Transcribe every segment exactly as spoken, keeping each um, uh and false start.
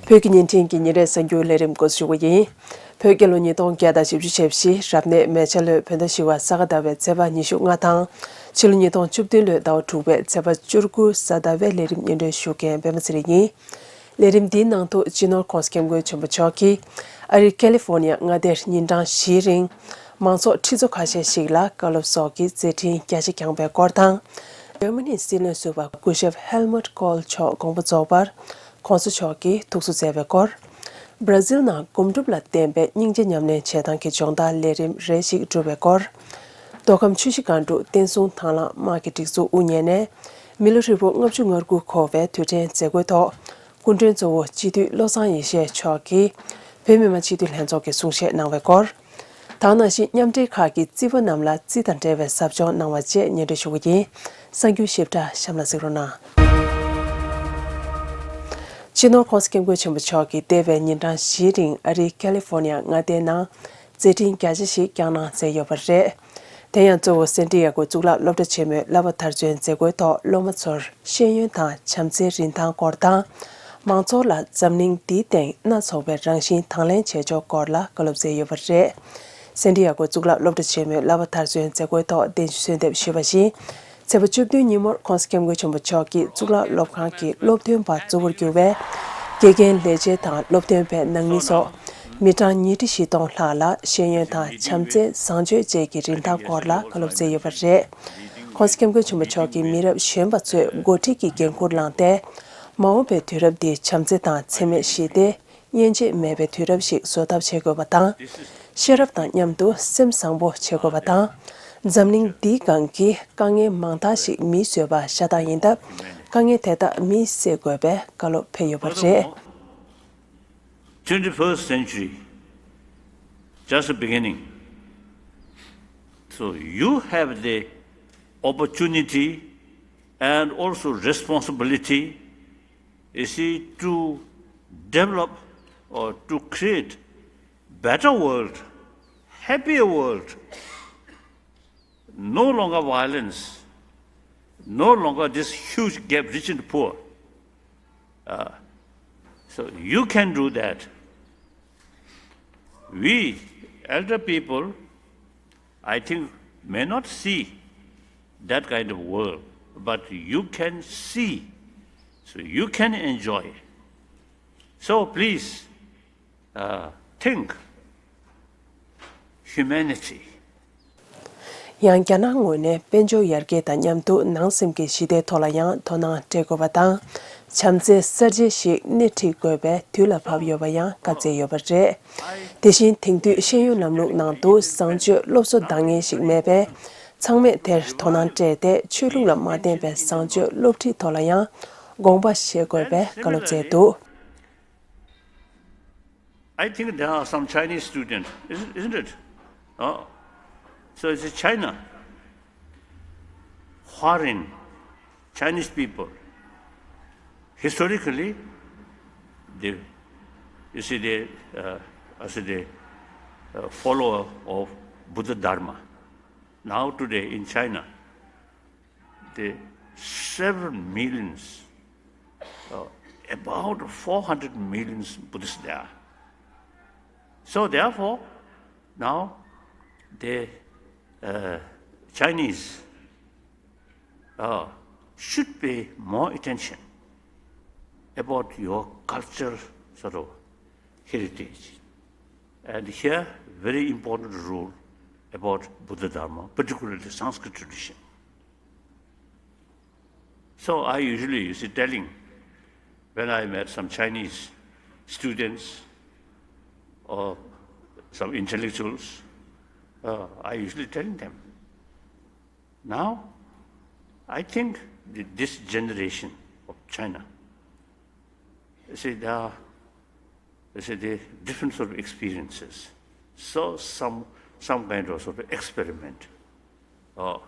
བོད་ཀྱི་བརྙན་འཕྲིན་གྱི་ཉིན་རེའི་གསར་འགྱུར་ལས་རིམ་འགོ་འཛུགས་ཞུ་བ་ཡིན། བོད་རྒྱལ་ལོ་ཉིས་སྟོང་བརྒྱ་དང་བཞི་བཅུ་ཞེ་བཞི་རབ་གནས་མེ་བྱ་ལོའི་བོད་ཟླ་བཞི་པ་ས་ག་ཟླ་བའི་ཚེས་པ་ཉི་ཤུ་ལྔ་དང་། ཕྱི་ལོ་ཉིས་སྟོང་བཅུ་བདུན་ལོའི་ཟླ་བ་དྲུག་པའི་ཚེས་པ་བཅུ་དགུ་གཟའ་ཟླ་བའི་ལས་རིམ་སྙན་སྒྲོན་ཞུ་མཁན་པད་མ་ཚེ་རིང་ཡིན། ལས་རིམ་འདིའི་ནང་དུ་སྤྱི་ནོར་༸གོང་ས་༸སྐྱབས་མགོན་ཆེན་པོ་མཆོག་གིས་ཨ་རིའི་ཁ་ལི་ཧྥོ་ནི་ཡ་མངའ་སྡེར་ཉིན་གྲངས་བཞིའི་རིང་མང་ཚོགས་ཁྲི་ཚོ་ཁ་ཤས་ཤིག་ལ་བཀའ་སློབ་སོགས་ཀྱི་མཛད་འཕྲིན་རྒྱ་ཆེ་བསྐྱངས་པའི་སྐོར་དང་། འཇར་མ་ནིའི་སྲིད་བློན་ཟུར་པ་སྐུ་ཞབས་ཧེལ་མུཊ་ཀོལ་མཆོག་དགོངས་པ་རྫོགས་པར་༸གོང་ས་མཆོག་གིས་ཐུགས་གསོ་མཛད་པའི་སྐོར། བར་ཛིལ་ནང་སྒོམ་སྒྲུབ་ལ་བརྟེན་པའི་སྙིང་རྗེ་ཉམས་ལེན་བྱེད་སྟངས་ཀྱི་སྦྱོང་བརྡར་ལས་རིམ་རེ་ཞིག་གྲུབ་པའི་སྐོར། མདོ་ཁམས་ཆུ་བཞི་སྒང་དྲུག་བསྟན་སྲུང་དྭང་བླངས་དམག་གི་སྒྲིག་འཛུགས་དབུ་བརྙེས་ནས་མི་ལོ་ཧྲིལ་པོ་ལྔ་བཅུ་ང་དགུ་འཁོར་བའི་དུས་དྲན་མཛད་སྒོའི་ཐོག་སྐུ་མགྲོན་གཙོ་བོ་སྤྱི་འཐུས་བློ་བཟང་ཡེ་ཤེས་མཆོག་གིས་བོད་མི་མང་སྤྱི་འཐུས་ལྷན་ཚོགས་ཀྱི་གསུང་བཤད་གནང་བའི་སྐོར། དེ་ནང་བཞིན་མཉམ་འབྲེལ་ཁག་གི་རྩིས་པ་རྣམས་ལ་རྩིས་དང་འབྲེལ་བའི་ཟབ་སྦྱོང་གནང་བ་བཅས་སྙན་སྒྲོན་ཞུ་གི་ཡིན། གསར་འགྱུར་ཞིབ་ཕྲ་གཤམ་ལ་གཟིགས་རོགས་གནང་། སྤྱི་ནོར་༸གོང་ས་༸སྐྱབས་མགོན་ཆེན་པོ་མཆོག་གིས་འདས་པའི་ཉིན་གྲངས་བཞིའི་རིང་ཨ་རིའི་ཁ་ལི་ཧྥོ་ནི་ཡ་མངའ་སྡེའི་ནང་མཛད་འཕྲིན་རྒྱ་ཆེ་ཞིག་བསྐྱངས་གནང་མཛད་ཡོད་པ་རེད། དེ་ཡང་གཙོ་བོ་སན་ཏི་ཡ་གོ་གཙུག་ལག་སློབ་གྲྭ་ཆེན་མོའི་བསླབ་པ་མཐར་འཛིན་མཛད་སྒོའི་ཐོག་སློབ་མ་ཚོར་ཤེས་ཡོན་དང་བྱམས་བརྩེའི་རིན་ཐང་སྐོར་དང་། མང་ཚོགས་ལ་འཛམ་གླིང་འདིའི་སྟེང་སྣ་ཚོགས་པའི་རང་བཞིན་དང་ལེན་བྱེད་ཕྱོགས་སྐོར་ལ་བཀའ་སློབ་སྩལ་ཡོད་པ་རེད། སན་ཏི་ཡ་གོ་གཙུག་ལག་སློབ་གྲྭ་ཆེན་མོའི་བསླབ་པ་མཐར་འཛིན་མཛད་སྒོའི་ཐོག་གདན་ཞུ་གསོལ་འདེབས་ཞུས་པ་བཞིན། ཚེས་པ་བཅུ་བདུན་ཉིན་མོར་༸གོང་ས་༸སྐྱབས་མགོན་ཆེན་པོ་མཆོག་གིས་གཙུག་ལག་སློབ་ཁང་གི་སློབ་སྟོན་པ་གཙོ་བོར་གྱུར་བའི་དགེ་རྒན་ལས་བྱེད་དང་སློབ་སྟོན་པའི་ནང་མི་སོགས་མི་གྲངས་ཉིས་ཁྲི་བཞི་སྟོང་ལྷག་ལ་ཤེས་ཡོན་དང་བྱམས་བརྩེ་བཟང་སྤྱོད་བཅས་ཀྱི་རིན་ཐང་སྐོར་ལ་བཀའ་སློབ་སྩལ་ཡོད་པ་རེད། ༸གོང་ས་༸སྐྱབས་མགོན་ཆེན་པོ་མཆོག་གིས་མི་རབས་གཞོན་པ་ཚོས་འགོ་ཁྲིད་ཀྱི་འགན་འཁུར་བླངས་ཏེ། མ་འོངས་པའི་དུས་རབས་འདི་བྱམས་བརྩེ་དང་འཚེ་མེད་ཞི་བདེ། དབྱེ་འབྱེད་མེད་པའི་དུས་རབས་ཤིག་བཟོ་ཐབས་བྱེད་དགོས་པ་དང་། ཤེས་རབ་དང་མཉམ་དུ་སེམས་བཟང་པོ་བྱེད་དགོས་པ་དང་། འཛམ་གླིང་འདིའི་སྒང་གི་དཀའ་ངལ་མང་དག་ཞིག་མིས་བཟོས་པ་ཤ་སྟག་ཡིན་སྟབས། དཀའ་ངལ་དེ་དག་མིས་སེལ་དགོས་པའི་བཀའ་སློབ་ཕེབས་ཡོད་པ་རེད། Furthermore, twenty-first century, just beginning. So you have the opportunity and also responsibility, you see, to develop or to create better world, happier world, no longer violence, no longer this huge gap, rich and poor. Uh, so you can do that. We elder people, I think, may not see that kind of world, but you can see, so you can enjoy. So please, uh, think humanity. ཡང་རྒྱ་ནག་ངོས་ནས་དཔལ་འབྱོར་ཡར་རྒྱས་དང་མཉམ་དུ་ནང་སེམས་ཀྱི་ཞི་བདེའི་ཐོག་ལ་ཡང་དོ་སྣང་སྤྲད་དགོས་པ་དང་། བྱམས་བརྩེའི་གསར་བརྗེ་ཞིག་སྣེ་ཁྲིད་དགོས་པའི་དུས་ལ་བབ་ཡོད་པ་ཡང་བཀའ་སྩལ་ཡོད་པ་རེད། དེ་བཞིན་དེང་དུས་ཤེས་ཡོན་ལམ་ལུགས་ནང་དུ་བཟང་སྤྱོད་སློབ་གསོ་འདང་ངེས་ཤིག་མེད་པས། ཚང་མས་དེར་དོ་སྣང་སྤྲད་དེ་ཆོས་ལུགས་ལ་མ་བརྟེན་པའི་བཟང་སྤྱོད་སློབ་ཁྲིད་ཐོག་ལ་ཡང་དགོངས་པ་བཞེས་དགོས་པའི་བཀའ་སློབ་སྩལ་འདུག I think there are some Chinese students, isn't, isn't it? Oh. So it's China, foreign Chinese people. Historically, they, you see, they, uh, as the uh, follower of Buddha Dharma. Now today in China, the several millions, uh, about four hundred millions Buddhists there are. So therefore, now the uh, Chinese uh, should pay more attention about your culture sort of heritage. And here, very important role about Buddha Dharma, particularly Sanskrit tradition. So I usually, you see, telling when I met some Chinese students or some intellectuals, uh, I usually telling them, now, I think th- this generation of China, you see, there are they say they different sort of experiences. So some some kind of sort of experiment. Oh.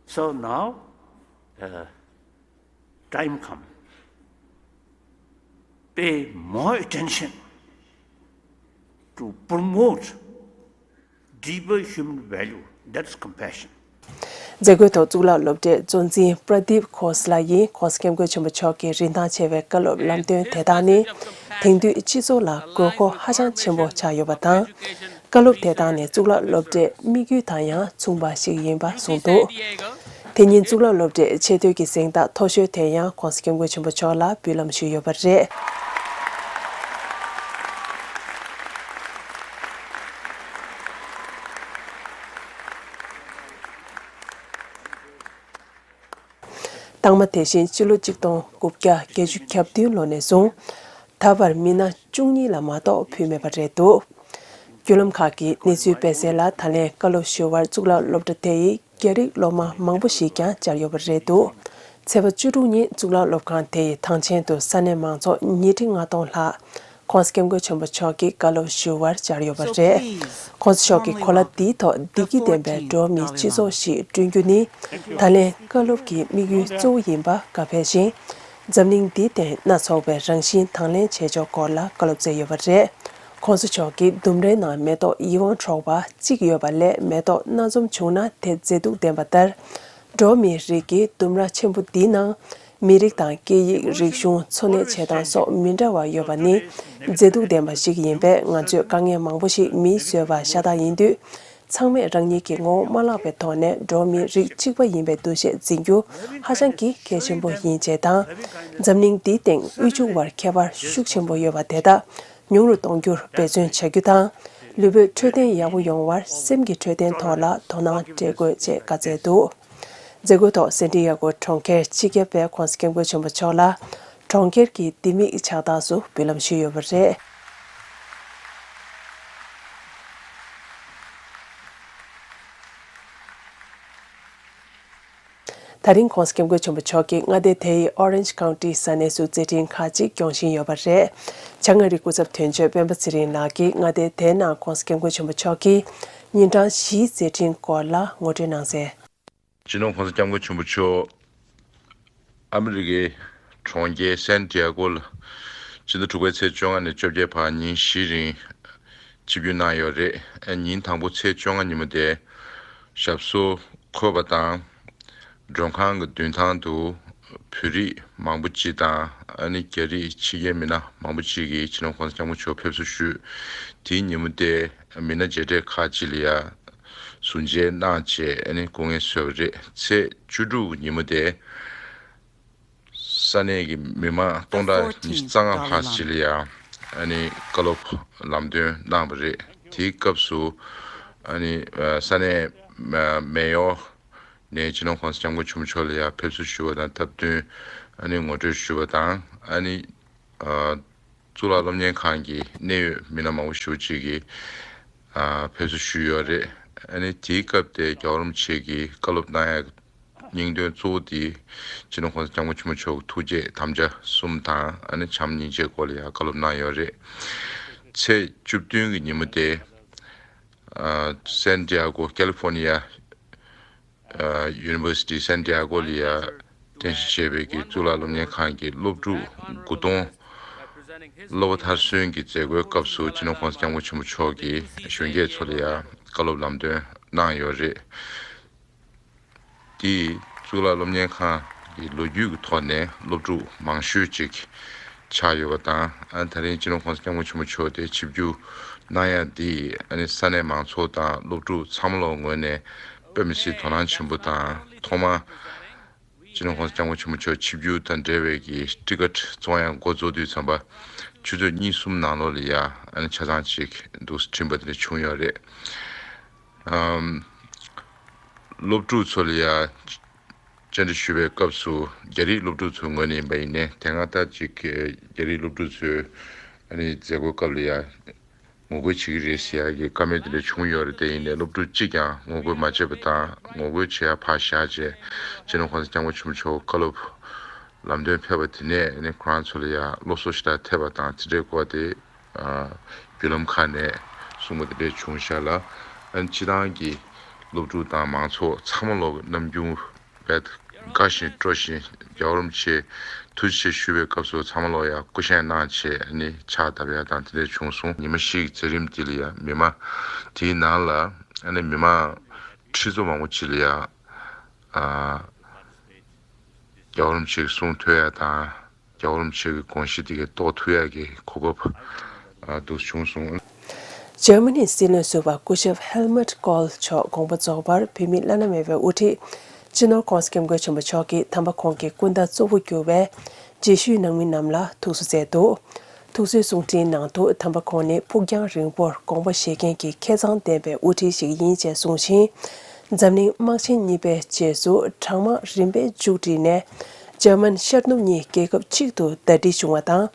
So now uh, time come. Pay more attention to promote deeper human value, that's compassion. མཛད་སྒོའི་ཐོག་གཙུག་ལག་སློབ་གྲྭའི་གཙོ་འཛིན་པྲ་དིབ་ཁོ་སི་ལགས་ཀྱིས་༸གོང་ས་༸སྐྱབས་མགོན་ཆེན་པོ་མཆོག་གི་རིན་ཐང་ཆེ་བའི་བཀའ་སློབ་ལམ་སྟོན་དེ་དག་ནི། དེང་དུས་སྤྱི་ཚོགས་ལ་དགོས་མཁོ་ཧ་ཅང་ཆེན་པོ་ཆགས་ཡོད་པ་དང་། བཀའ་སློབ་དེ་དག་ནི་གཙུག་ལག་སློབ་གྲྭའི་དམིགས་ཡུལ་དང་ཡང་མཚུངས་པ་ཞིག་ཡིན་པ་གསུངས་འདུག་དེ་ཉིན་གཙུག་ལག་སློབ་གྲྭའི་ཆེས་མཐོའི་གི་གཟེངས་རྟགས་མཐོ་ཤོས་དེ་ཡང་༸གོང་ས་༸སྐྱབས་མགོན་ཆེན་པོ་མཆོག་ལ་འབུལ་ལམ་ཞུས་ཡོད་པ་རེད། རྟགས་མ་དེ་བཞིན་སྤྱི་ལོ་གཅིག་སྟོང་དགུ་བརྒྱ་བརྒྱད་ཅུ་གྱ་བདུན་ལོ་ནས་བཟུང་། ད་བར་མི་སྣ་བཅུ་གཉིས་ལ་མ་གཏོགས་ཕུལ་མེད་པ་རེད་འདུག་བརྒྱུད་ལམ་ཁག་གིས་གནས་ཚུལ་སྤེལ་གསལ་ལ། ད་ལན་བཀའ་སློབ་ཞུ་བར་གཙུག་ལག་སློབ་གྲྭ་དེ་ཡི་རྒྱ་རིགས་སློབ་མ་མང་པོ་ཞིག་ཀྱང་བཅར་ཡོད་པ་རེད་འདུག་ཚེས་པ་བཅུ་དྲུག་ཉིན་གཙུག་ལག་སློབ་ཁང་དེ་ཡི་ཐང་ཆེན་དུ་ས་གནས་མང་ཚོགས་ཉིས་ཁྲི་ལྔ་སྟོང་ལྷག་༸གོང་ས་༸སྐྱབས་མགོན་ཆེན་པོ་མཆོག་གི་བཀའ་སློབ་ཞུ་བར་བཅར་ཡོད་པ་རེད། ༸གོང་ས་མཆོག་གིས་གོ་ལ་འདིའི་ཐོག་བདེ་སྐྱིད་ལྡན་པའི་འགྲོ་བ་མིའི་སྤྱི་ཚོགས་ཤིག་བསྐྲུན་རྒྱུ་ནི། ད་ལན་བཀའ་སློབ་ཀྱི་དམིགས་ཡུལ་གཙོ་བོ་ཡིན་པ་བཀའ་ཕེབས་ཤིང་། འཛམ་གླིང་འདིའི་སྟེང་སྣ་ཚོགས་པའི་རང་བཞིན་དང་ལེན་བྱེད་ཕྱོགས་སྐོར་ལ་བཀའ་སློབ་སྩལ་ཡོད་པ་རེད། ༸གོང་ས་མཆོག་གིས་ལྡུམ་རའི་ནང་མེ་ཏོག་ཡིད་དབང་འཕྲོག་པ་གཅིག་ཡོད་པ་ལས་མེ་ཏོག་སྣ་འཛོམས་བྱུང་ན་དེ་མཛེས་སྡུག་ལྡན་པ་ལྟར། འགྲོ་བ་མིའི་རིགས་ཀྱི་ལྡུམ་ར་ཆེན་པོ་འདིའི་ནང་། མི་རིགས་དང་སྐད་ཡིག་རིག་གཞུང་འཚོ་གནས་བྱེད་སྟངས་སོགས་མི་འདྲ་བ་ཡོད་པ་ནི་མཛེས་སྡུག་ལྡན་པ་ཞིག་ཡིན་པས། ང་ཚོས་དཀའ་ངལ་མང་པོ་ཞིག་མིས་བཟོས་པ་ཤ་སྟག་ཡིན་དུས། ཚང་མས་རང་ཉིད་ཀྱི་ངོ་བོ་མ་བརླག་པའི་ཐོག་ནས་འགྲོ་བ་མིའི་རིགས་གཅིག་པ་ཡིན་པའི་འདུ་ཤེས་འཛིན་རྒྱུ་ཧ་ཅང་གི་གལ་ཆེན་པོ་ཡིན་ཅེས་དང་། འཛམ་གླིང་འདིའི་སྟེང་དབུལ་ཕྱུག་དབར་ཁྱད་པར་ཤུགས་ཆེན་པོ་ཡོད་པ་དེ་དག་ཉུང་རུ་གཏོང་རྒྱུར་འབད་བརྩོན་བྱ་རྒྱུ་དང་། ལུས་པོའི་འཕྲོད་བསྟེན་ཡག་པོ་ཡོང་བར་སེམས་ཀྱི་འཕྲོད་བསྟེན་ཐོག་ལ་དོ་སྣང་སྤྲད་དགོས་ཅེས་བཀའ་སྩལ་འདུག་མཛད་སྒོའི་ཐོག་སན་ཏི་ཡ་གོ་གྲོང་ཁྱེར་སྤྱི་ཁྱབ་པས་༸གོང་ས་༸སྐྱབས་མགོན་ཆེན་པོ་མཆོག་ལ་གྲོང་ཁྱེར་གྱི་ལྡེ་མིག་ཕྱག་རྟགས་སུ་འབུལ་ལམ་ཞུས་ཡོད་པ་རེད། ད་རིང་༸གོང་ས་༸སྐྱབས་མགོན་ཆེན་པོ་མཆོག་གིས་མངའ་སྡེ་དེའི་Orange County ས་གནས་སུ་མཛད་འཕྲིན་ཁག་ཅིག་སྐྱོང་བཞིན་ཡོད་པ་རེད། བྱང་ཨ་རིའི་སྐུ་ཚབ་དོན་གཅོད་སྤེན་པ་ཚེ་རིང་ལགས་ཀྱིས་མངའ་སྡེ་དེའི་ནང་༸གོང་ས་༸སྐྱབས་མགོན་ཆེན་པོ་མཆོག་གི་ཉིན་གྲངས་བཞིའི་མཛད་འཕྲིན་སྐོར་ལ་ངོ་སྤྲོད་གནང་གསལ། སྤྱི་ནོར་༸གོང་ས་༸སྐྱབས་མགོན་ཆེན་པོ་མཆོག་ཨ་མི་རི་ཀའི་གྲོང་ཁྱེར་སན་ཏི་ཡ་གོ་ལ་ཕྱི་ཟླ་དྲུག་པའི་ཚེས་བཅོ་ལྔ་ནས་བཅོ་བརྒྱད་བར་ཉིན་བཞིའི་རིང་ཆིབས་བསྒྱུར་གནང་ཡོད་རེད། ཉིན་དང་པོ་ཚེས་བཅོ་ལྔ་ཉིན་མོ་དེ་ཞབས་སོར་འཁོད་པ་དང་། མགྲོན་ཁང་གི་མདུན་ཐང་དུ་བོད་རིགས་མང་པོ་ཅིག་དང་། ཨ་ནི་རྒྱ་རིགས་ཕྱི་རྒྱལ་མི་སྣ་མང་པོ་ཅིག་གིས་སྤྱི་ནོར་༸གོང་ས་༸སྐྱབས་མགོན་མཆོག་ཕེབས་བསུ་ཞུས། དེའི་ཉིན་མོ་དེ་མི་སྣ་མཇལ་འཕྲད་ཁག་ཅིག་ལ་ཡ་ཟུར་མཇལ་གནང་བྱས། ཨ་ནི་སྐུ་ངལ་གསོས་པ་རེད། ཚེས་བཅུ་དྲུག་ཉིན་མོ་དེ་ས་གནས་ཀྱི་མི་མང་སྟོང་ཕྲག་ཉི་ཤུ་རྩ་ལྔ་ལྷག་ཅིག་ལ་ཡ་ཨ་ནི་བཀའ་སློབ་ལམ་སྟོན་གནང་བ་རེད། དེའི་སྐབས་སུ་ཨ་ནི་ས་གནས་མེ་ཡོར་ནས་སྤྱི་ནོར་༸གོང་ས་༸སྐྱབས་མགོན་ཆེན་པོ་མཆོག་ལ་ཡ་ཕེབས་བསུ་ཞུ་བ་དང་སྟབས་བསྟུན་ཨ་ནི་ངོ་སྤྲོད་ཞུ་བ་དང་། ཨ་ནི་གཙུག་ལག་སློབ་གཉེར་ཁང་གི་གནད་ཡོད་མི་སྣ་མང་པོ་ཞེ་པོ་ཅིག་གིས་ཕེབས་བསུ་ཞུས་ཡོད་རེད། ཨ་ནི་དེའི་སྐབས་དེ་རྒྱལ་བ་རིན་པོ་ཆེ་གིས་བཀའ་སློབ་གནང་ཡ་སྙིང་དོན་གཙོ་བོ་དེ་སྤྱི་ནོར་༸གོང་ས་༸སྐྱབས་མགོན་ཆེན་པོ་མཆོག་གི་ཐུགས་བསྐྱེད་དམ་བཅའ་གསུམ་དང་། ཨ་ནི་བྱམས་སྙིང་རྗེའི་སྐོར་ལ་ཡང་བཀའ་སློབ་གནང་ཡོད་རེད། ཚེས་བཅུ་བདུན་གྱི་ཉིན་མོ་དེ་སན་ཏི་ཡ་གོ་ཀེ་ལི་ཧྥོར་ནི་ཡ་ཡུ་ནི་ཝར་སི་ཊི་སན་ཏི་ཡ་གོ་ལ་ཡ་རྟེན་གཞི་བྱས་པའི་གི་གཙུག་ལག་སློབ་གཉེར་ཁང་གི་སློབ་ཕྲུག་དགུ་སྟོང་སློབ་པ་མཐར་སོན་གྱི་མཛད་སྒོའི་སྐབས་སུ་སྤྱི་ནོར་༸གོང་ས་༸སྐྱབས་མགོན་ཆེན་པོ་མཆོག་གིས་གཞོན་སྐྱེས་ཚོ་ལ་ཡ་བཀའ་སློབ་ལམ་སྟོན་གནང་ཡོད་རེད། དེས་གཙུག་ལག་སློབ་གཉེར་ཁང་གི་ལོ་རྒྱུས་ཀྱི་ཐོག་ནས་སློབ་ཕྲུག་མང་ཤོས་ཅིག་ཆགས་ཡོད་པ་དང་། ཨ་ད་རིང་སྤྱི་ནོར་༸གོང་ས་༸སྐྱབས་མགོན་ཆེན་པོ་མཆོག་དེ་ཆིབས་བསྒྱུར་གནང་ཡ་འདིས་ཨ་ནི་ས་གནས་མང་ཚོགས་དང་སློབ་ཕྲུག་ཚང་མ་ལོག་ངོས་ནས་དཔེ་མི་སྲིད་དོ་སྣང་ཆེན་པོ་དང་། ཐོག་མར་སྤྱི་ནོར་༸གོང་ས་༸སྐྱབས་མགོན་ཆེན་པོ་མཆོག་ཆིབས་བསྒྱུར་དང་འབྲེལ་བའི་གི་ཊི་ཀཊ་བཙོང་ཡ་འགོ་བཙུགས་དུས་ཙམ་པ་ཆུ་ཚོད་གཉིས་གསུམ་ནང་ལོགས་ལ་ཡ་ཨ་ནི་ཆ་ཚང་ཅིག་འདུག་སེ་བྲིས་པ་དེ་འདྲ་བྱུང་ཡོད་རེད། ཨམ། སློབ་ཕྲུག་ཚོ་ལ་ཡ་བཅར་འདྲི་ཞུ་བའི་སྐབས་སུ་རྒྱ་རིགས་སློབ་ཕྲུག་ཚོའི་ངོས་ནས་ཡིན་པ་ཡིན་ནའི་དེ་སྔ་ད་ཅིག་རྒྱ་རིགས་སློབ་ཕྲུག་ཚོས་ཨ་ནི་མཛད་སྒོའི་སྐབས་ལ་ཡ་ངོ་རྒོལ་བྱེད་ཀྱི་རེད་ཟེར་ཡ་གི་བཀའ་མོལ་དེ་འདྲ་བྱུང་ཡོད་རེད། དེ་ཡིན་ནའི་སློབ་ཕྲུག་གཅིག་ཀྱང་ངོ་རྒོལ་མ་བྱས་པ་དང་། ངོ་རྒོལ་བྱེད་ཡ་ཕར་བཞག་བྱས་སྤྱི་ནོར་༸གོང་ས་༸སྐྱབས་མགོན་ཆེན་པོ་མཆོག་བཀའ་སློབ་ལམ་སྟོན་ཕེབས་པ་དེ་ནས་ཨ་ནི་ཁོ་རང་ཚོ་ལ་ཡ་སློབ་གསོ་ཞེ་དྲག་ཐེབས་པ་དང་། དེ་འདྲའི་སྐོར་དེ་ཨ་བརྒྱུད་ལམ་ཁག་ནས་གསུངས་པ་དེ་འདྲས་བྱུང་ཤག་ལ། ཨ་ནི་སྤྱི་བཏང་གི་སློབ་ཕྲུག་དང་མང་ཚོགས་ཚང་མ་ལོག་ནམ་རྒྱུན་རྦད་དགའ་བཞིན་སྤྲོ་བཞིན་རྒྱལ་བ་རིན་པོ་ཆེ་ཐུགས་རྗེ་ཆེ་ཞུ་བའི་སྐབས་སུ་ཚང་མ་ལོག་ཡ་སྐུ་བཞེངས་གནང་བྱས་ཨ་ནི་ཕྱག་བརྡབ་ཡ་དང་དེ་འདྲས་བྱུང་སོང་། ཉི་མ་བཞི་ཡི་མཛད་རིམ་དེ་ལ་ཡ་མི་མང་དེའི་ནང་ལ་ཨ་ནི་མི་མང་ཁྲི་ཚོ་མང་པོ་ཅིག་ལ་ཡ་ཨ་རྒྱལ་བ་རིན་པོ་ཆེའི་གསུང་ཐོས་ཡ་དང་། རྒྱལ་བ་རིན་པོ་ཆེ་གི་དགོངས་གཞི་དེ་གའི་རྟོགས་ཐུབ་ཡག་གི་གོ་སྐབས་ཨ་འདུག་བྱུང་སོང་། འཇར་མ་ནིའི་སྲིད་བློན་ཟུར་པ་སྐུ་ཞབས་ཧེལ་མུཊ་ཀོལ་མཆོག་དགོངས་པ་རྫོགས་པར་བོད་མིའི་བླ་ན་མེད་པའི་དབུ་ཁྲིད་སྤྱི་ནོར་༸གོང་ས་༸སྐྱབས་མགོན་ཆེན་པོ་མཆོག་གིས་དམ་པ་ཁོང་གི་སྐུ་ཟླ་གཙོ་བོ་གྱུར་བའི་རྗེས་ཤུལ་ནང་མི་རྣམས་ལ་ཐུགས་གསོ་མཛད་འདུག། ཐུགས་གསོའི་གསུང་འཕྲིན་ནང་དུ་དམ་པ་ཁོང་ནི་ཕུགས་རྒྱང་རིང་པོར་དགོངས་པ་བཞེས་མཁན་གྱི་མཁས་མཛངས་ལྡན་པའི་དབུ་ཁྲིད་ཞིག་ཡིན་ཅེས་གསུངས་ཤིང་། འཛམ་གླིང་དམག་ཆེན་གཉིས་པའི་རྗེས་སུ་གྲང་དམག་རིམ་པས་མཇུག་བསྒྲིལ་ནས། འཇར་མན་ཤར་ནུབ་གཉིས་རྒྱལ་ཁབ་གཅིག་ཏུ་ཟླ་སྒྲིལ་བྱུང་བ་དང་།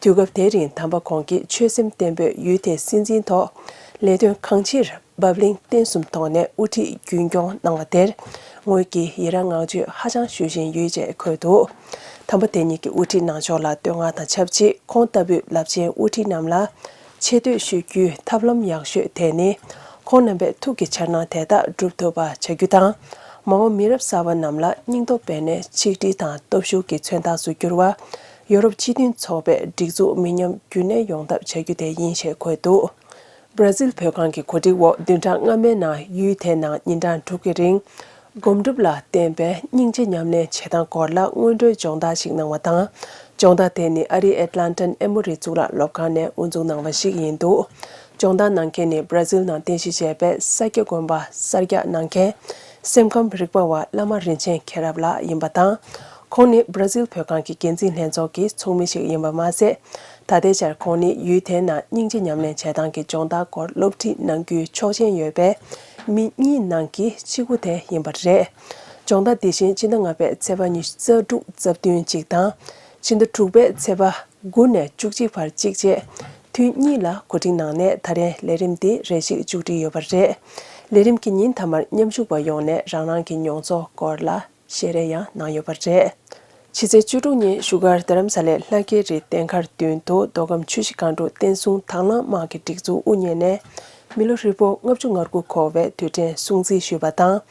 དུས་སྐབས་དེའི་རིང་དམ་པ་ཁོང་གིས་ཆོད་སེམས་བརྟན་པོས་ཡུལ་དེའི་སྲིད་འཛིན་ཐོག་ལས་དོན་གང་ཆེར་བབ་བརླིང་བརྟན་གསུམ་ཐོག་ནས་དབུ་ཁྲིད་རྒྱུན་སྐྱོང་གནང་བ་དེར་ངོས་ཀྱིས་ཡི་རངས་བསྔགས་བརྗོད་ཧ་ཅང་ཞུ་བཞིན་ཡོད་ཅེས་འཁོད་འདུག། དམ་པ་དེ་ཉིད་ཀྱི་དབུ་ཁྲིད་གནང་ཕྱོགས་ལ་བསྟོད་བསྔགས་དང་ཆབས་ཅིག་ཁོང་ལྟ་བུའི་རླབས་ཆེན་དབུ་ཁྲིད་རྣམས་ལ་ཆེ་བསྟོད་ཞུ་རྒྱུའི་ཐབས་ལམ་ཡག་ཤོས་དེ་ནི། ཁོང་རྣམ་པའི་ཐུགས་ཀྱི་འཆར་སྣང་དེ་དག་འགྲུབ་ཐུབ་པ་བྱ་རྒྱུ་དང་། མ་འོངས་མི་རབས་གསར་པ་རྣམས་ལ་སྙིང་སྟོབས་སྤེལ་ནས་ཆིག་སྒྲིལ་དང་སྟོབས་ཤུགས་ཀྱི་མཚོན་རྟགས་སུ་གྱུར་བ། ཡོ་རོབ་སྤྱི་མཐུན་ཚོགས་པའི་སྒྲིག་འཛུགས་མི་ཉམས་རྒྱུན་གནས་ཡོང་ཐབས་བྱ་རྒྱུ་དེ་ཡིན་ཞེས་འཁོད་འདུག། བར་ཛིལ་བོད་ཁང་གི་གོ་སྒྲིག་འོག་བདུན་ཕྲག་སྔ་མའི་ནང་ཡུལ་དེའི་ནང་ཉིན་གྲངས་དྲུག་གི་རིང་། སྒོམ་སྒྲུབ་ལ་བརྟེན་པའི་སྙིང་རྗེ་ཉམས་ལེན་བྱེད་སྟངས་སྐོར་ལ་སྔོན་འགྲོའི་སྦྱོང་བརྡར་ཞིག་གནང་བ་དང་། སྦྱོང་བརྡར་དེ་ནི་ཨ་རིའི་ཨེཊ་ལན་ཊན་ཨེ་མོ་རི་གཙུག་ལག་སློབ་ཁང་ནས་དབུ་འཛུགས་གནང་བ་ཞིག་ཡིན་འདུག། སྦྱོང་བརྡར་གནང་མཁན་ནི་བར་ཛིལ་ནང་རྟེན་གཞི་བྱས་པའི་ས་སྐྱ་དགོན་པ་གསར་རྒྱག་གནང་མཁན་སེམས་ཁམས་རིག་པ་བ་བླ་མ་རིན་ཆེན་མཁྱེན་རབ་ལགས་ཡིན་པ་དང་། ཁོང་ནི་བར་ཛིལ་བོད་ཁང་གི་འགན་འཛིན་ལྷན་ཚོགས་ཀྱི་ཚོགས་མི་ཞིག་ཡིན་པ་མ་ཟད། ད་ལྟའི་ཆར་ཁོང་ནི་ཡུལ་དེའི་ནང་སྙིང་རྗེ་ཉམས་ལེན་བྱེད་སྟངས་ཀྱི་སྦྱོང་བརྡར་སྐོར་སློབ་ཁྲིད་གནང་རྒྱུའི་ཆོག་མཆན་ཡོད་པའི་མི་གཉིས་ནང་གི་གཅིག་པུ་དེ་ཡིན་པ་རེད། སྦྱོང་བརྡར་འདི་བཞིན་ཕྱི་ཟླ་ལྔ་པའི་ཚེས་པ་ཉི་ཤུ་རྩ་དྲུག་རྩ་བདུན་གཅིག་དང་། ཕྱི་ཟླ་དྲུག་པའི་ཚེས་པ་དགུ་ནས་བཅུ་གཅིག་བར་གཅིག་བཅས་ཐུན་གཉིས་ལ་གོ་སྒྲིག་གནང་ནས་ད་རེས་ལས་རིམ་འདི་རེ་ཞིག་མཇུག་སྒྲིལ་ཡོད་པ་རེད། ལས་རིམ་གྱི་ཉིན་མཐའ་མར་མཉམ་ཞུགས་པ་ཡོངས་ནས་རང་རང་གི་མྱོང་ཚོར་སྐོར་ལ་བཤད་རེས་ཡང་གནང་ཡོད་པ་རེད། ཕྱི་ཚེས་བཅུ་དྲུག་ཉིན་བཞུགས་སྒར་རྡ་རམ་ས་ལའི་ལྷ་སྐལ་རིའི་རྟེན་མཁར་མདུན་དུ་མདོ་ཁམས་ཆུ་བཞི་སྒང་དྲུག་བསྟན་སྲུང་དྭང་བླངས་དམག་གི་སྒྲིག་འཛུགས་དབུ་བརྙེས་ནས་མི་ལོ་ཧྲིལ་པོ་ལྔ་བཅུ་ང་དགུ་འཁོར་བའི་དུས་དྲན་སྲུང་བརྩི་ཞུས་པ་དང་།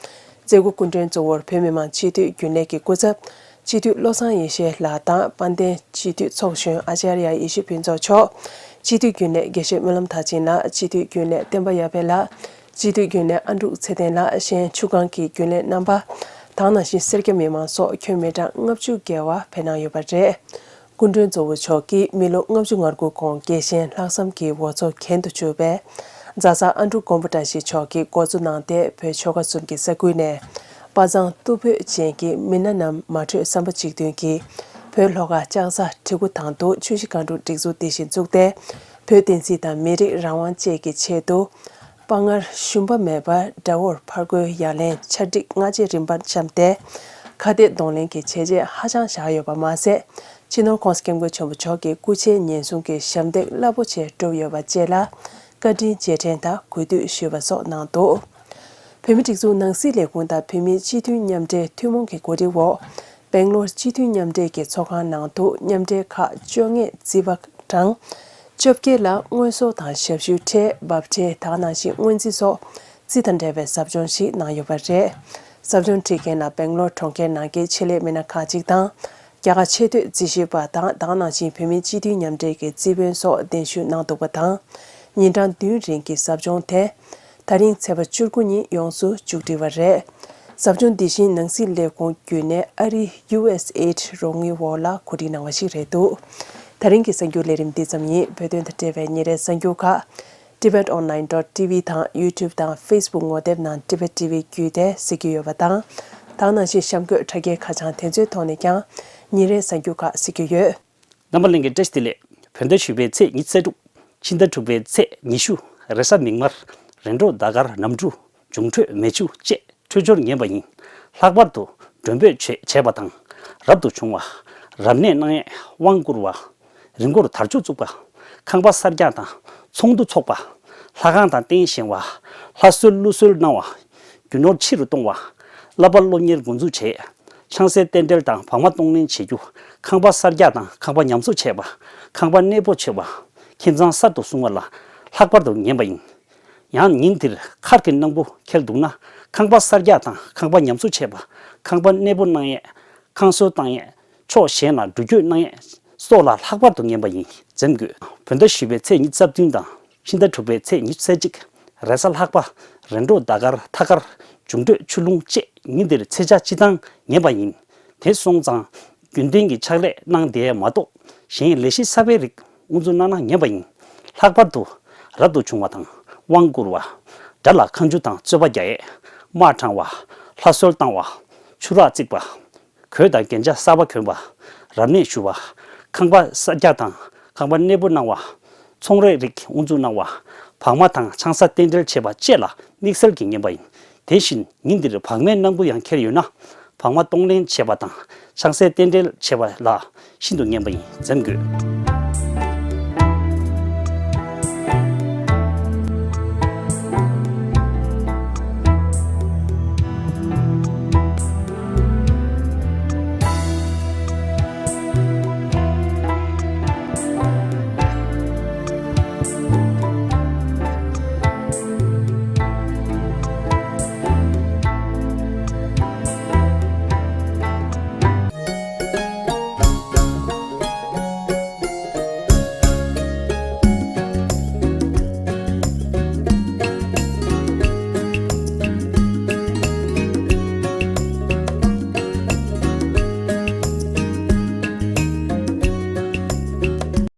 མཛད་སྒོ་སྐུ་མགྲོན་གཙོ་བོར་བོད་མི་མང་སྤྱི་འཐུས་རྒྱུན་ལས་ཀྱི་སྐུ་ཚབ་སྤྱི་འཐུས་བློ་བཟང་ཡེ་ཤེས་ལགས་དང་དཔལ་ལྡན་སྤྱི་འཐུས་ཚོགས་གཞོན་ཨ་ཅཱརྱ་ཡེ་ཤེས་ཕུན་ཚོགས་མཆོག་སྤྱི་འཐུས་རྒྱུན་ལས་དགེ་བཤེས་སྨོན་ལམ་མཐར་ཕྱིན་ལགས། སྤྱི་འཐུས་རྒྱུན་ལས་བསྟན་པ་ཡར་འཕེལ་ལགས། སྤྱི་འཐུས་རྒྱུན་ལས་ཨ་འབྲུག་ཚེ་བརྟན་ལགས། གཞན་ཆུ་སྒང་གི་རྒྱུན་ལས་རྣམ་པ་དང་ནང་བཞིན་སེར་སྐྱ་མི་མང་སོགས་ཁྱོན་མི་གྲངས་ལྔ་བཅུ་བརྒལ་བ་ཕེབས་གནང་ཡོད་པ་རེད། སྐུ་མགྲོན་གཙོ་བོ་མཆོག་གིས་མི་ལོ་ལྔ་བཅུ་ང་དགུ་གོང་རྒྱལ་ཞེན་ལྷག་བསམ་གྱི་འོ་མཚོ་གྱེན་དུ་ཕྱུར་བའི་རྫ་ས་ཨ་འབྲུག་མགོན་པོ་བཀྲ་ཤིས་མཆོག་གིས་འགོ་གཙོ་གནང་སྟེ་བོད་ཆོལ་ཁ་གསུམ་གྱི་ས་ཁུལ་ནས་དཔའ་མཛངས་རྟུལ་ཕོད་ཅན་གྱི་མི་སྣ་རྣམས་མ་གྲོས་བསམ་པ་གཅིག་མཐུན་གྱིས་བོད་ལྷོ་ཁ་ལྕགས་ཟ་གྲི་གུ་ཐང་དུ་ཆུ་བཞི་སྒང་དྲུག་སྒྲིག་འཛུགས་འདི་བཞིན་བཙུགས་ཏེ་བོད་བསྟན་སྲིད་དང་མི་རིགས་རང་དབང་བཅས་ཀྱི་ཆེད་དུ། དཔའ་ངར་ཞུམ་པ་མེད་པར་དགྲ་བོར་ཕར་རྒོལ་ཡ་ལན་ཆ་འགྲིག་སྔ་རྗེས་རིམ་པར་བཤམས་ཏེ། ཁ་གཏད་གདོང་ལེན་གྱི་བྱས་རྗེས་ཧ་ཅང་བཞག་ཡོད་པ་མ་ཟད། སྤྱི་ནོར་༸གོང་ས་༸སྐྱབས་མགོན་ཆེན་པོ་མཆོག་གི་སྐུ་ཕྱྭའི་ཉེན་སྲུང་གི་ཞབས་འདེགས་རླབས་པོ་ཆེ་བསྒྲུབས་ཡོད་པ་བཅས་ལ་བཀའ་དྲིན་རྗེས་དྲན་དང་གུས་འདུད་ཞུས་པ་སོགས་གནང་འདུག། བོད་མིའི་སྒྲིག་འཛུགས་ནང་སྲིད་ལས་ཁུངས་དང་བོད་མིའི་སྤྱི་མཐུན་མཉམ་འབྲེལ་ཐུན་མོང་གི་གོ་སྒྲིག་འོག་སྦེང་ལོར་སྤྱི་མཐུན་མཉམ་འབྲེལ་གྱི་ཚོགས་ཁང་ནང་དུ་མཉམ་འབྲེལ་ཁག་བཅོ་ལྔས་རྩིས་པ་གྲངས་བཅོ་བརྒྱད་ལ་དངོས་ཟོག་དང་ཞབས་ཞུའི་ཁྲལ་འབབ་ཁྲལ་དག་ནང་བཞིན་སྔོན་རྩིས་སོགས་རྩིས་དང་འབྲེལ་བའི་ཟབ་སྦྱོང་ཞིག་གནང་ཡོད་པ་རེད། ཟབ་སྦྱོང་ཁྲིད་མཁན་ལ་སྦེང་ལོར་གྲོང་ཁྱེར་ནང་གི་ཆེད་ལས་མི་སྣ་ཁག་ཅིག་དང་། རྒྱ་གར་ཆེས་མཐོའི་རྩིས་ཞིབ་པ་དང་དག་ནང་བཞིན་བོད་མིའི་སྤྱི་འཐུས་མཉམ་འབྲེལ་གྱི་རྩིས་དཔོན་སོགས་གདན་ཞུ་གནང་འདུག་པ་དང་། ཉིན་གྲངས་བདུན་རིང་གི་ཟབ་སྦྱོང་དེ། ད་རིང་ཚེས་པ་བཅུ་དགུ་ཉིན་ཡོངས་སུ་མཇུག་སྒྲིལ་བ་རེད། ཟབ་སྦྱོང་འདི་བཞིན་ནང་སྲིད་ལས་ཁུངས་བརྒྱུད་ནས་ཨ་རིའི་ཡུ་ཨེས་ཨེ་ཌི་རོགས་དངུལ་འོག་ལ་གོ་སྒྲིག་གནང་བ་ཞིག་རེད་འདུག། ད་རིང་གི་གསར་འགྱུར་ལས་རིམ་འདི་ཙམ་ཡིན། བོད་དོན་དང་འབྲེལ་བའི་ཉིན་རེའི་གསར་འགྱུར་ཁག Tibet Online dot T V དང་YouTube དང་Facebook ངོ་དེབ་ནང་Tibet T V བརྒྱུད་དེ་གཟིགས་རྒྱུ་ཡོད་པ་དང་། དེ་ནང་བཞིན་གཤམ་འཁོད་དྲ་རྒྱའི་ཁ་བྱང་དེ་ཚོའི་ཐོག་ནས་ཀྱང་ཉིན་རེའི་གསར་འགྱུར་ཁག་གཟིགས་རྒྱུ་ཡོད། རྣམ་པ་ལྷན་རྒྱས་བཀྲ་ཤིས་བདེ་ལེགས། བོད་ཟླ་བཞི་པའི་ཚེས་ཉི་ཤུ་རྩ་དྲུག། ཕྱི་ཟླ་དྲུག་པའི་ཚེས་ཉི་ཤུ། རེས་གཟའ་མིག་དམར། རེས་འགྲོགས་ཟླ་སྐར་ནམ་གྲུ། འབྱུང་འཕྲོད་མེ་ཆུ་བཅས་འཕྲོད་སྦྱོར་ངན་པ་ཡིན། ལྷག་པར་དུ་མགྲོན་འབོད་བྱེད་བྱས་པ་དང་། རབ་ཏུ་བྱུང་བ། རབ་གནས་གནང་ཡས་དབང་བསྐུར་བ། རི་མགོར་དར་ལྕོག་བཙུགས་པ། ཁང་པ་གསར་རྒྱག་དང་ཚོགས་འདུ་འཚོགས་པ། ལྷ་ཁང་དང་རྟེན་བཞེངས་པ། ལྷ་གསོལ་ཀླུ་གསོལ་གནང་བ། རྒྱུ་ནོར་ཕྱི་རུ་གཏོང་བ། བསླབ་པ་སློབ་གཉེར་འགོ་འཛུགས་བྱེད། ཆང་སའི་རྟེན་འབྲེལ་དང་བག་མ་གཏོང་ལེན་བྱེད་རྒྱུ། ཁང་པ་གསར་རྒྱག་དང་ཁང་པ་ཉམས་གསོ་བྱེད་པ། ཁང་པ་གནས་སྤོ་བྱེད་པ། ཁྱིམ་ཚང་གསར་དུ་བསྲུང་བ་ལ་ལྷག་པར་དུ་ངན་པ་ཡིན། ཡང་ཉིན་དེར་མཁར་གྱི་སྣང་བུ་འཁེལ་འདུག་ན། ཁང་པ་གསར་རྒྱག་དང་ཁང་པ་ཉམས་གསོ་བྱེད་པ། ཁང་པ་གནས་སྤོ་གནང་ཡས། ཁང་གསོལ་བཏང་ཡས། ཕྱོགས་གཞན་ལ་འགྲུལ་སྐྱོད་གནང་ཡས་སོགས་ལ་ལྷག་པར་དུ་ངན་པ་ཡིན། འཛེམ་དགོས། བོད་ཟླ་བཞི་པའི་ཚེས་ཉི་ཤུ་རྩ་བདུན་དང་། ཕྱི་ཟླ་དྲུག་པའི་ཚེས་ཉི་ཤུ་རྩ་གཅིག། རེས་གཟའ་ལྷག་པ། རེས་འགྲོགས་ཟླ་སྐར་ཐ་སྐར། འབྱུང་འཕྲོད་ཆུ་ཀླུང་བཅས་ཉིན་དེར་ཚེས་ཆ་སྤྱི་བཏང་ངན་པ་ཡིན། དེ་སོང་ཙང་ རྒྱུན་ལྡན་གྱི་ཕྱག་ལས་གནང་བསྡད་མ་གཏོགས། གཞན་ལས་གཞི་གསར་པའི་རིགས་དབུ་འཛུགས་གནང་ན་ངན་པ་ཡིན། ལྷག་པར་དུ་རབ་ཏུ་བྱུང་བ་དང་དབང་བསྐུར་བ། དགྲ་ལ་ཁ་མཆུ་དང་རྩོད་པ་རྒྱག་ཡས། དམག་དྲངས་པ། ལྷ་གསོལ་བཏང་བ། ཆུ་རགས་བརྩིགས་པ། གོས་དང་རྒྱན་ཆ་གསར་པ་གྱོན་པ། རབ་གནས་ཞུ་བ། ཁང་པ་གསར་རྒྱག་དང་ཁང་པ་གནས་སྤོ་གནང་བ། ཚོང་རའི་རིགས་དབུ་འཛུགས་གནང་བ། བག་མ་དང་ཆང་ས་རྟེན་འབྲེལ་བྱེད་པ་བཅས་ལ་དམིགས་བསལ་གྱི་ངན་པ་ཡིན། དེ་བཞིན་ཉིན་འདིར་བག་མའི་སྣམ་བུ་ཡང་འཁྱེར་ཡོད་ན། བག་མ་གཏོང་ལེན་བྱེད་པ་དང་ཆང་སའི་རྟེན་འབྲེལ་བྱེད་པ་ལ་ཤིན་ཏུ་ངན་པ་ཡིན། འཛེམ་དགོས།